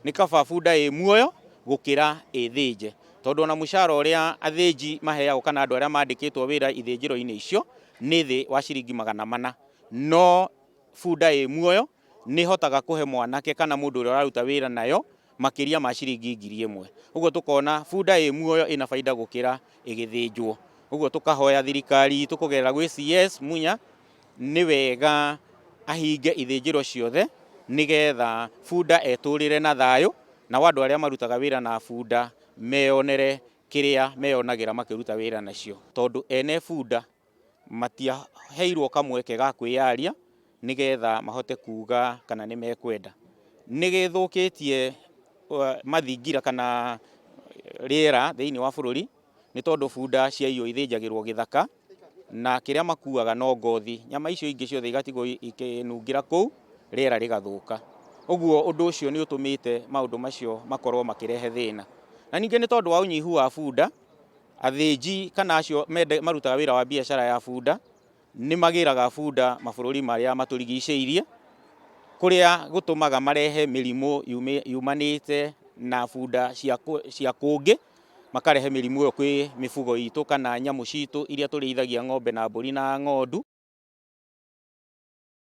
Nĩ kaba bunda ĩ muoyo gũkĩra ĩthĩnje, tondũ ona mũcara ũrĩa athĩnji maheagwo kana andũ arĩa mandĩkĩtwo wĩra ithĩnjĩro-inĩ icio nĩ thĩ wa ciringi 400, no bunda ĩ muoyo nĩ ĩhotaga kũhe mwanake kana mũndũ ũrĩa ũraruta wĩra nayo makĩria ma ciringi 1000. Ũguo tũkona bunda ĩ muoyo ĩna baida gũkĩra ĩgĩthĩnjwo. Ũguo tũkahoya thirikari itũ kũgerera gwĩ CS Munya, nĩ wega ahinge ithĩnjĩro ciothe nĩgetha bunda etũrĩre na thayũ, nao andũ arĩa marutaga wĩra na bunda meyonere kĩrĩa meyonagĩra makĩruta wĩra nacio. Tondũ ene bunda matiaheirwo kamweke ga kwĩyaria nĩgetha mahote kuga kana nĩ mekwenda. Nĩ gĩthũkĩtie mathingira kana rĩera thĩinĩ wa bũrũri, nĩ tondũ bunda ciaiywo ithĩnjagĩrwo gĩthaka na kĩrĩa makuaga no ngothi, nyama icio ingĩ ciothe igatigwo ikĩnungĩra kũu, rĩera rĩgathũka. Ũguo ũndũ ũcio nĩ ũtũmĩte maũndũ macio makorwo makĩrehe thĩna. Na ningĩ nĩ tondũ wa ũnyihu wa bunda, athĩnji kana acio marutaga wĩra wa biacara ya bunda nĩ magĩraga bunda mabũrũri marĩa matũrigicĩirie, kũrĩa gũtũmaga marehe mĩrimũ yumanĩte na bunda cia kũngĩ, makarehe mĩrimũ ĩyo kwĩ mĩfugo itũ kana nyamũ citũ iria tũrĩithagia, ng'ombe na mbũri na ng'ondu.